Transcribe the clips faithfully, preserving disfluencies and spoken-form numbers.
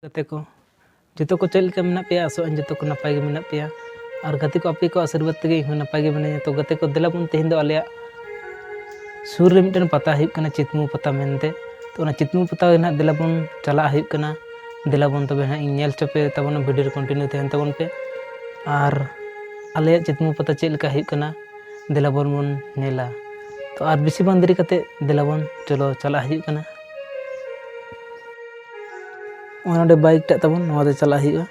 ᱜᱟᱛᱮ ᱠᱚ, ᱡᱚᱛᱚ ᱠᱚ ᱪᱮᱫ ᱞᱮᱠᱟ ᱢᱮᱱᱟᱜ ᱯᱮᱭᱟ? ᱟᱥᱚᱜ ᱟᱹᱧ ᱡᱚᱛᱚ ᱠᱚ ᱱᱟᱯᱟᱭ ᱜᱮ ᱢᱮᱱᱟᱜ ᱯᱮᱭᱟ᱾ ᱟᱨ ᱜᱟᱛᱮ ᱠᱚ, ᱟᱯᱮ ᱠᱚ ᱟᱥᱤᱨᱵᱟᱫᱽ ᱛᱮᱜᱮ ᱤᱧ ᱦᱚᱸ ᱱᱟᱯᱟᱭ ᱜᱮ ᱢᱤᱱᱟᱹᱧᱟ᱾ ᱛᱚ ᱜᱟᱛᱮ ᱠᱚ, ᱫᱮᱞᱟ ᱵᱚᱱ ᱛᱮᱦᱮᱧ ᱫᱚ ᱟᱞᱮᱭᱟᱜ ᱥᱩᱨ ᱨᱮ ᱢᱤᱫᱴᱮᱱ ᱯᱟᱛᱟ ᱦᱩᱭᱩᱜ ᱠᱟᱱᱟ, ᱪᱤᱛᱢᱩ ᱯᱟᱛᱟ ᱢᱮᱱᱛᱮ᱾ ᱛᱚ ᱚᱱᱟ ᱪᱤᱛᱢᱩ ᱯᱟᱛᱟ ᱜᱮ ᱱᱟᱦᱟᱜ ᱫᱮᱞᱟ ᱵᱚᱱ ᱪᱟᱞᱟᱜ ᱦᱩᱭᱩᱜ ᱠᱟᱱᱟ᱾ ᱫᱮᱞᱟ ᱵᱚᱱ ᱛᱚᱵᱮ ᱦᱟᱸᱜ ᱤᱧ ᱧᱮᱞ ᱦᱚᱪᱚ ᱯᱮ ᱛᱟᱵᱚᱱᱟ, ᱵᱷᱤᱰᱤᱭᱳ ᱨᱮ ᱠᱚᱱᱴᱤᱱᱤᱭᱩ ᱛᱟᱦᱮᱱ ᱛᱟᱵᱚᱱ ᱯᱮ᱾ ᱟᱨ ᱟᱞᱮᱭᱟᱜ ᱪᱤᱛᱢᱩ ᱯᱟᱛᱟ ᱪᱮᱫ ᱞᱮᱠᱟ ᱦᱩᱭᱩᱜ ᱠᱟᱱᱟ, ᱫᱮᱞᱟ ᱵᱚᱱ ᱵᱚᱱ ᱧᱮᱞᱟ᱾ ᱛᱚ ᱟᱨ ᱵᱮᱥᱤ ᱵᱟᱝ ᱫᱮᱨᱤ ᱠᱟᱛᱮ ᱫᱮᱞᱟ ᱵᱚᱱ ᱪᱚᱞᱚ ᱪᱟᱞᱟᱜ ᱦᱩᱭᱩᱜ ᱠᱟᱱᱟ᱾ ᱱᱚᱜᱼᱚᱭ ᱱᱚᱰᱮ ᱵᱟᱭᱤᱠ ᱴᱟᱜ ᱛᱟᱵᱚᱱ, ᱱᱚᱣᱟ ᱛᱮ ᱪᱟᱞᱟᱜ ᱦᱩᱭᱩᱜᱼᱟ᱾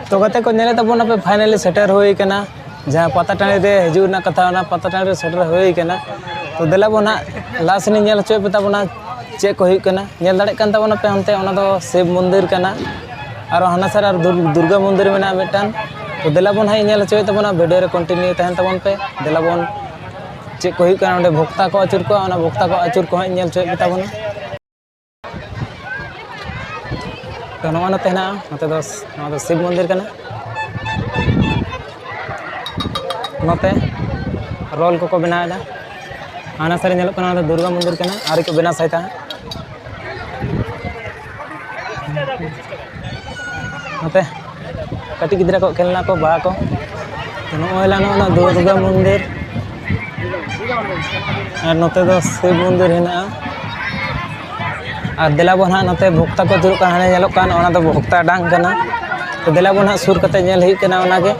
ᱛᱚ ᱜᱟᱛᱮ ᱠᱚ, ᱧᱮᱞᱮᱫ ᱛᱟᱵᱚᱱ ᱟᱯᱮ, finally ᱥᱮᱴᱮᱨ ᱦᱩᱭ ᱠᱟᱱᱟ ᱡᱟᱦᱟᱸ ᱯᱟᱛᱟ ᱴᱟᱺᱰᱤ ᱨᱮ ᱦᱤᱡᱩᱜ ᱨᱮᱱᱟᱜ ᱠᱟᱛᱷᱟ, ᱚᱱᱟ ᱯᱟᱛᱟ ᱴᱟᱺᱰᱤ ᱨᱮ ᱥᱮᱴᱮᱨ ᱦᱩᱭ ᱠᱟᱱᱟ᱾ ᱛᱚ ᱫᱮᱞᱟ ᱵᱚᱱ ᱦᱟᱸᱜ ᱞᱟᱦᱟ ᱥᱮᱱ ᱤᱧ ᱧᱮᱞ ᱦᱚᱪᱚᱭᱮᱫ ᱯᱮ ᱛᱟᱵᱚᱱᱟ ᱪᱮᱫ ᱠᱚ ᱦᱩᱭᱩᱜ ᱠᱟᱱᱟ᱾ ᱧᱮᱞ ᱫᱟᱲᱮᱭᱟᱜ ᱠᱟᱱ ᱛᱟᱵᱚᱱᱟ ᱯᱮ ᱦᱟᱱᱛᱮ, ᱚᱱᱟ ᱫᱚ ᱥᱤᱵ ᱢᱚᱱᱫᱤᱨ ᱠᱟᱱᱟ, ᱟᱨᱚ ᱦᱟᱱᱟ ᱥᱟᱨ ᱟᱨ ᱫᱩᱨ-, ᱫᱩᱨᱜᱟ ᱢᱚᱱᱫᱤᱨ ᱢᱮᱱᱟᱜᱼᱟ ᱢᱤᱫᱴᱟᱝ᱾ ᱛᱚ ᱫᱮᱞᱟ ᱵᱚᱱ ᱦᱟᱸᱜ ᱤᱧ ᱧᱮᱞ ᱦᱚᱪᱚᱭᱮᱫ ᱛᱟᱵᱚᱱᱟ, ᱵᱷᱤᱰᱤᱭᱳ ᱨᱮ ᱠᱚᱱᱴᱤᱱᱤᱭᱩ ᱛᱟᱦᱮᱱ ᱛᱟᱵᱚᱱ ᱯᱮ᱾ ᱫᱮᱞᱟ ᱵᱚᱱ ᱪᱮᱫ ᱠᱚ ᱦᱩᱭᱩᱜ ᱠᱟᱱᱟ, ᱚᱸᱰᱮ ᱵᱷᱚᱠᱛᱟ ᱠᱚ ᱟᱹᱪᱩᱨ ᱠᱚᱣᱟ, ᱚᱱᱟ ᱵᱷᱚᱠᱛᱟ ᱠᱚ ᱟᱹᱪᱩᱨ ᱠᱚ ᱦᱟᱸᱜ ᱤᱧ ᱧᱮᱞ ᱦᱚᱪᱚᱭᱮᱫ ᱯᱮ ᱛᱟᱵᱚᱱᱟ᱾ ᱛᱚ ᱱᱚᱜᱼᱚ ᱱᱚᱛᱮ ᱦᱮᱱᱟᱜᱼᱟ, ᱱᱚᱛᱮ ᱫᱚ, ᱱᱚᱣᱟ ᱫᱚ ᱥᱤᱵ ᱢᱚᱱᱫᱤᱨ ᱠᱟᱱᱟ᱾ ᱱᱚᱛᱮ ᱨᱳᱞ ᱠᱚᱠᱚ ᱵᱮᱱᱟᱣ ᱮᱫᱟ᱾ ᱦᱟᱱᱟ ᱥᱟᱨᱮ ᱧᱮᱞᱚᱜ ᱠᱟᱱᱟ, ᱚᱱᱟ ᱫᱚ ᱫᱩᱨᱜᱟ ᱢᱚᱱᱫᱤᱨ ᱠᱟᱱᱟ, ᱟᱹᱣᱨᱤ ᱠᱚ ᱵᱮᱱᱟᱣ ᱥᱟᱹᱛᱟ᱾ ᱱᱚᱛᱮ ᱠᱟᱹᱴᱤᱡ ᱜᱤᱫᱽᱨᱟᱹ ᱠᱚ ᱠᱷᱮᱞᱱᱟ ᱠᱚ, ᱵᱟᱦᱟ ᱠᱚ᱾ ᱛᱚ ᱱᱚᱜᱼᱚᱭ ᱞᱟᱝ ᱱᱚᱜᱼᱚ ᱱᱟ ᱫᱩᱨᱜᱟ ᱢᱚᱱᱫᱤᱨ, ᱟᱨ ᱱᱚᱛᱮ ᱫᱚ ᱥᱤᱵ ᱢᱚᱱᱫᱤᱨ ᱦᱮᱱᱟᱜᱼᱟ᱾ ᱟᱨ ᱫᱮᱞᱟ ᱵᱚᱱ ᱦᱟᱸᱜ ᱱᱚᱛᱮ ᱵᱷᱚᱠᱛᱟ ᱠᱚ ᱫᱩᱲᱩᱵ ᱠᱟᱱ, ᱦᱟᱱᱮ ᱧᱮᱞᱚᱜ ᱠᱟᱱ, ᱚᱱᱟ ᱫᱚ ᱵᱷᱚᱠᱛᱟ ᱰᱟᱝ ᱠᱟᱱᱟ᱾ ᱛᱚ ᱫᱮᱞᱟ ᱵᱚᱱ ᱦᱟᱸᱜ ᱥᱩᱨ ᱠᱟᱛᱮ ᱧᱮᱞ ᱦᱩᱭᱩᱜ ᱠᱟᱱᱟ, ᱚᱱᱟᱜᱮ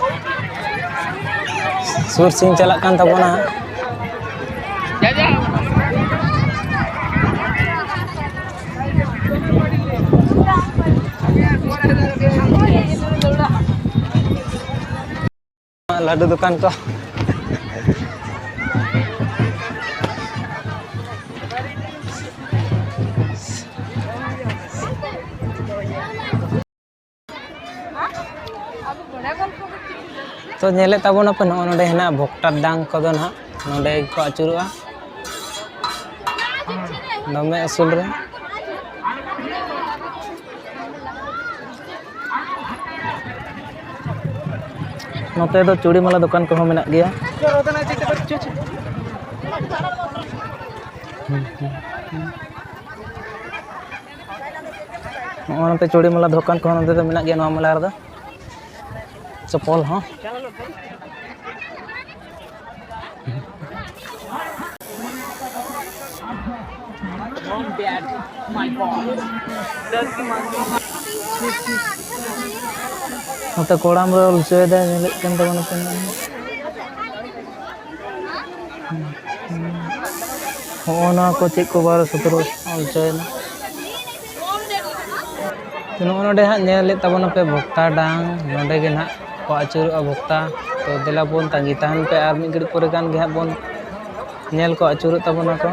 ᱥᱩᱨ ᱥᱤᱱ ᱪᱟᱞᱟᱜ ᱠᱟᱱ ᱛᱟᱵᱚᱱᱟ ᱦᱟᱸᱜ᱾ ᱞᱟᱹᱰᱩ ᱫᱚᱠᱟᱱ ᱠᱚ᱾ ᱛᱚ ᱧᱮᱞᱮᱫ ᱛᱟᱵᱚᱱᱟᱯᱮ, ᱱᱚᱜᱼᱚ ᱱᱚᱰᱮ ᱦᱮᱱᱟᱜᱼᱟ ᱵᱷᱚᱠᱛᱟ ᱰᱟᱝ ᱠᱚᱫᱚ ᱱᱟᱦᱟᱜ ᱱᱚᱰᱮ ᱜᱮᱠᱚ ᱟᱹᱪᱩᱨᱚᱜᱼᱟ᱾ ᱫᱚᱢᱮ ᱩᱥᱩᱞ ᱨᱮ᱾ ᱱᱚᱛᱮ ᱫᱚ ᱪᱩᱲᱤ ᱢᱟᱞᱟ ᱫᱚᱠᱟᱱ ᱠᱚᱦᱚᱸ ᱢᱮᱱᱟᱜ ᱜᱮᱭᱟ᱾ ᱱᱚᱜᱼᱚᱭ ᱱᱚᱛᱮ ᱪᱩᱲᱤ ᱢᱟᱞᱟ ᱫᱚᱠᱟᱱ ᱠᱚᱦᱚᱸ ᱱᱚᱛᱮ ᱫᱚ ᱢᱮᱱᱟᱜ ᱜᱮᱭᱟ ᱱᱚᱣᱟ ᱢᱮᱞᱟ ᱨᱮᱫᱚ᱾ ᱪᱚᱯᱚᱞ ᱦᱚᱸ᱾ ᱱᱚᱛᱮ ᱠᱚᱲᱟᱢ ᱨᱮ ᱚᱞ ᱦᱚᱪᱚᱭᱮᱫᱟᱭ, ᱧᱮᱞᱮᱫ ᱠᱟᱱ ᱛᱟᱵᱚᱱᱟ ᱯᱮ᱾ ᱦᱚᱸᱜᱼᱚ ᱱᱚᱣᱟ ᱠᱚ ᱪᱮᱫ ᱠᱚ ᱵᱟᱨᱚ ᱥᱚᱛᱨᱚ ᱚᱞ ᱦᱚᱪᱚᱭᱮᱱᱟ᱾ ᱛᱚ, ᱱᱚᱜᱼᱚ ᱱᱚᱰᱮ ᱦᱟᱸᱜ ᱧᱮᱞᱮᱫ ᱛᱟᱵᱚᱱᱟᱯᱮ ᱵᱷᱚᱠᱛᱟ ᱰᱟᱝ, ᱱᱚᱰᱮ ᱜᱮ ᱱᱟᱦᱟᱜ ᱠᱚ ᱟᱹᱪᱩᱨᱚᱜᱼᱟ ᱵᱷᱚᱠᱛᱟ᱾ ᱛᱚ, ᱫᱮᱞᱟ ᱵᱚᱱ ᱛᱟᱺᱜᱤ ᱛᱟᱦᱮᱱ ᱯᱮ, ᱟᱨ ᱢᱤᱫ ᱜᱷᱟᱹᱲᱤᱡ ᱯᱚᱨᱮ ᱜᱟᱱ ᱜᱮ ᱦᱟᱸᱜ ᱵᱚᱱ ᱧᱮᱞ ᱠᱚ ᱟᱹᱪᱩᱨᱚᱜ ᱛᱟᱵᱚᱱᱟ ᱠᱚ᱾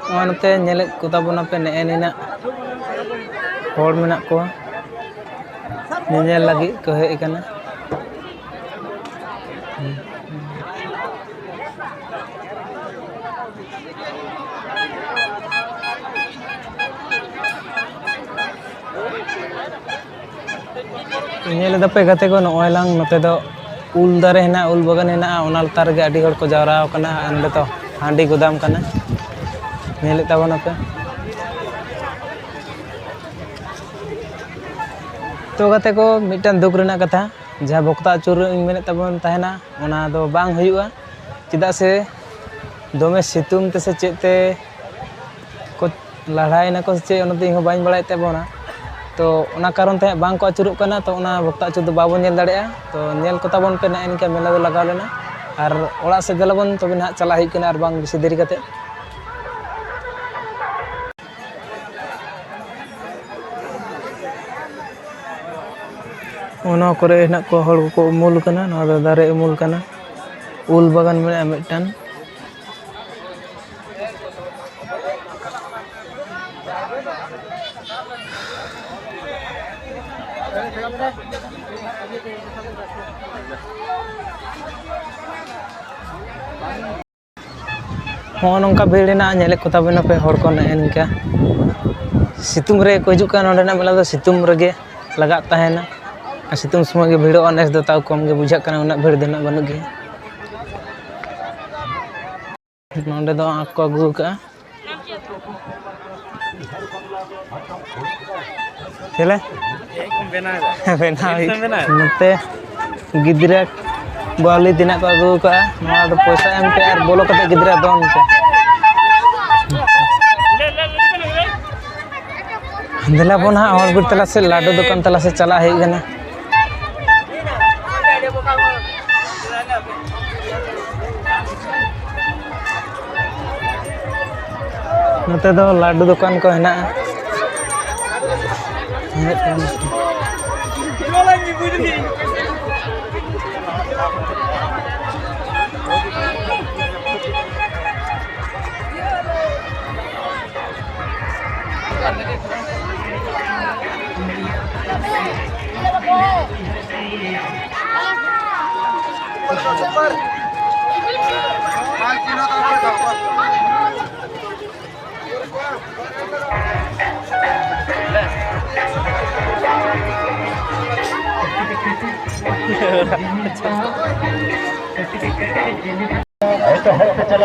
ᱱᱚᱜᱼᱚᱭ ᱱᱚᱛᱮ ᱧᱮᱞᱮᱫ ᱠᱚ ᱛᱟᱵᱚᱱᱟᱯᱮ, ᱱᱮᱜᱼᱮ ᱱᱤᱱᱟᱹᱜ ᱦᱚᱲ ᱢᱮᱱᱟᱜ ᱠᱚᱣᱟ, ᱧᱮᱧᱮᱞ ᱞᱟᱹᱜᱤᱫ ᱠᱚ ᱦᱮᱡ ᱟᱠᱟᱱᱟ᱾ ᱧᱮᱞ ᱮᱫᱟ ᱯᱮ ᱜᱟᱛᱮ ᱠᱚ, ᱱᱚᱜᱼᱚᱭ ᱞᱟᱝ ᱱᱚᱛᱮ ᱫᱚ ᱩᱞ ᱫᱟᱨᱮ ᱦᱮᱱᱟᱜᱼᱟ, ᱩᱞ ᱵᱟᱜᱟᱱ ᱦᱮᱱᱟᱜᱼᱟ, ᱚᱱᱟ ᱞᱟᱛᱟᱨ ᱨᱮᱜᱮ ᱟᱹᱰᱤ ᱦᱚᱲ ᱠᱚ ᱡᱟᱣᱨᱟ ᱟᱠᱟᱱᱟ᱾ ᱟᱨ ᱱᱚᱸᱰᱮ ᱫᱚ ᱦᱟᱺᱰᱤ ᱜᱩᱫᱟᱢ ᱠᱟᱱᱟ, ᱧᱮᱞᱮᱫ ᱛᱟᱵᱚᱱᱟᱯᱮ᱾ ᱛᱚ ᱜᱟᱛᱮ ᱠᱚ, ᱢᱤᱫᱴᱟᱝ ᱫᱩᱠ ᱨᱮᱱᱟᱜ ᱠᱟᱛᱷᱟ, ᱡᱟᱦᱟᱸ ᱵᱷᱚᱠᱛᱟ ᱟᱹᱪᱩᱨ ᱤᱧ ᱢᱮᱱᱮᱫ ᱛᱟᱵᱚᱱ ᱛᱟᱦᱮᱱᱟ, ᱚᱱᱟ ᱫᱚ ᱵᱟᱝ ᱦᱩᱭᱩᱜᱼᱟ᱾ ᱪᱮᱫᱟᱜ ᱥᱮ ᱫᱚᱢᱮ ᱥᱤᱛᱩᱝ ᱛᱮᱥᱮ ᱪᱮᱫ ᱛᱮ ᱠᱚ ᱞᱟᱲᱟᱭᱮᱱᱟ ᱠᱚ ᱥᱮ ᱪᱮᱫ, ᱚᱱᱟ ᱫᱚ ᱤᱧ ᱦᱚᱸ ᱵᱟᱹᱧ ᱵᱟᱲᱟᱭᱮᱫ ᱛᱟᱵᱚᱱᱟ᱾ ᱛᱚ ᱚᱱᱟ ᱠᱟᱨᱚᱱ ᱛᱮ ᱦᱟᱸᱜ ᱵᱟᱝ ᱠᱚ ᱟᱹᱪᱩᱨᱚᱜ ᱠᱟᱱᱟ, ᱛᱚ ᱚᱱᱟ ᱵᱷᱚᱠᱛᱟ ᱟᱹᱪᱩᱨ ᱫᱚ ᱵᱟᱵᱚᱱ ᱧᱮᱞ ᱫᱟᱲᱮᱭᱟᱜᱼᱟ᱾ ᱛᱚ ᱧᱮᱞ ᱠᱚ ᱛᱟᱵᱚᱱ ᱯᱮ, ᱱᱮᱜᱼᱮ ᱱᱤᱝᱠᱟ ᱢᱮᱞᱟ ᱫᱚ ᱞᱟᱜᱟᱣ ᱞᱮᱱᱟ᱾ ᱟᱨ ᱚᱲᱟᱜ ᱥᱮᱫ ᱫᱮᱞᱟ ᱵᱚᱱ, ᱛᱚᱵᱮ ᱱᱟᱦᱟᱜ ᱪᱟᱞᱟᱜ ᱦᱩᱭᱩᱜ ᱠᱟᱱᱟ, ᱟᱨ ᱵᱟᱝ ᱵᱮᱥᱤ ᱫᱮᱨᱤ ᱠᱟᱛᱮ᱾ ᱚᱱᱟ ᱠᱚᱨᱮ ᱦᱮᱱᱟᱜ ᱠᱚᱣᱟ, ᱦᱚᱲ ᱠᱚᱠᱚ ᱩᱢᱩᱞ ᱠᱟᱱᱟ᱾ ᱱᱚᱣᱟ ᱫᱚ ᱫᱟᱨᱮ ᱩᱢᱩᱞ ᱠᱟᱱᱟ, ᱩᱞ ᱵᱟᱜᱟᱱ ᱢᱮᱱᱟᱜᱼᱟ ᱢᱤᱫᱴᱟᱝ᱾ ᱦᱚᱸᱜᱼᱚ ᱱᱚᱝᱠᱟ ᱵᱷᱤᱲ ᱦᱮᱱᱟᱜᱼᱟ, ᱧᱮᱞᱮᱫ ᱠᱚ ᱛᱟᱵᱚᱱᱟᱯᱮ ᱦᱚᱲ ᱠᱚ ᱱᱮᱜᱼᱮ ᱱᱤᱝᱠᱟ᱾ ᱥᱤᱛᱩᱝ ᱨᱮ ᱠᱚ ᱦᱤᱡᱩᱜ ᱠᱟᱱᱟ, ᱱᱚᱸᱰᱮᱱᱟᱜ ᱢᱮᱞᱟ ᱫᱚ ᱥᱤᱛᱩᱝ ᱨᱮᱜᱮ ᱞᱟᱜᱟᱜ ᱛᱟᱦᱮᱱᱟ᱾ ᱟᱨ ᱥᱤᱛᱩᱝ ᱥᱚᱢᱚᱭ ᱜᱮ ᱵᱷᱤᱲᱚᱜᱼᱟ, ᱱᱮᱥ ᱫᱚ ᱛᱟᱣ ᱠᱚᱢ ᱜᱮ ᱵᱩᱡᱷᱟᱹᱜ ᱠᱟᱱᱟ, ᱩᱱᱟᱹᱜ ᱵᱷᱤᱲ ᱫᱚ ᱩᱱᱟᱹᱜ ᱵᱟᱹᱱᱩᱜ ᱜᱮᱭᱟ᱾ ᱱᱚᱸᱰᱮ ᱫᱚ ᱟᱸᱠ ᱠᱚ ᱟᱹᱜᱩ ᱟᱠᱟᱫᱼᱟ᱾ ᱪᱮᱞᱮ? ᱵᱮᱱᱟᱣ ᱦᱩᱭᱩᱜ ᱱᱚᱛᱮ ᱜᱤᱫᱽᱨᱟᱹ ᱵᱟᱹᱣᱞᱤ ᱛᱤᱱᱟᱹᱜ ᱠᱚ ᱟᱹᱜᱩ ᱟᱠᱟᱫᱼᱟ, ᱱᱚᱣᱟ ᱫᱚ ᱯᱚᱭᱥᱟ ᱮᱢ ᱯᱮ ᱟᱨ ᱵᱚᱞᱚ ᱠᱟᱛᱮ ᱜᱤᱫᱽᱨᱟᱹ ᱫᱚᱱ ᱯᱮ᱾ ᱫᱮᱞᱟ ᱵᱚᱱ ᱦᱟᱸᱜ ᱦᱚᱲ ᱵᱤᱨ ᱛᱟᱞᱟ ᱥᱮᱫ, ᱞᱟᱹᱰᱩ ᱫᱚᱠᱟᱱ ᱛᱟᱞᱟ ᱥᱮᱫ ᱪᱟᱞᱟᱜ ᱦᱩᱭᱩᱜ ᱠᱟᱱᱟ᱾ ᱱᱚᱛᱮ ᱫᱚ ᱞᱟᱹᱰᱩ ᱫᱚᱠᱟᱱ ᱠᱚ ᱦᱮᱱᱟᱜᱼᱟ᱾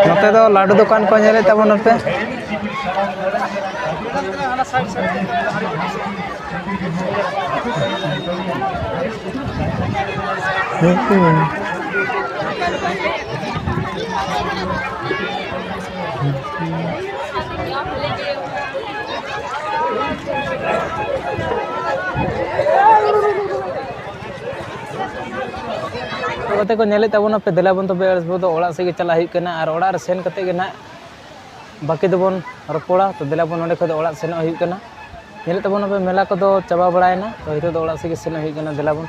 ᱱᱚᱛᱮ ᱫᱚ ᱞᱟᱹᱰᱩ ᱫᱚᱠᱟᱱ ᱠᱚ ᱧᱮᱞᱮᱫ ᱛᱟᱵᱚᱱᱟ ᱯᱮ᱾ ᱜᱟᱛᱮ ᱠᱚ ᱧᱮᱞᱮᱫ ᱛᱟᱵᱚᱱᱟ ᱯᱮ, ᱫᱮᱞᱟ ᱵᱚᱱ ᱛᱚᱵᱮ ᱟᱵᱚ ᱫᱚ ᱚᱲᱟᱜ ᱥᱮᱫ ᱜᱮ ᱪᱟᱞᱟᱜ ᱦᱩᱭᱩᱜ ᱠᱟᱱᱟ, ᱟᱨ ᱚᱲᱟᱜ ᱨᱮ ᱥᱮᱱ ᱠᱟᱛᱮᱫ ᱜᱮ ᱱᱟᱦᱟᱜ ᱵᱟᱹᱠᱤ ᱫᱚᱵᱚᱱ ᱨᱚᱯᱚᱲᱟ᱾ ᱛᱚ ᱫᱮᱞᱟ ᱵᱚᱱ, ᱱᱚᱸᱰᱮ ᱠᱷᱚᱱ ᱫᱚ ᱚᱲᱟᱜ ᱥᱮᱱᱚᱜ ᱦᱩᱭᱩᱜ ᱠᱟᱱᱟ᱾ ᱧᱮᱞᱮᱫ ᱛᱟᱵᱚᱱᱟᱯᱮ ᱢᱮᱞᱟ ᱠᱚᱫᱚ ᱪᱟᱵᱟ ᱵᱟᱲᱟᱭᱮᱱᱟ, ᱛᱚ ᱱᱤᱛᱚᱜ ᱫᱚ ᱚᱲᱟᱜ ᱥᱮᱫ ᱜᱮ ᱥᱮᱱᱚᱜ ᱦᱩᱭᱩᱜ ᱠᱟᱱᱟ᱾ ᱫᱮᱞᱟ ᱵᱚᱱ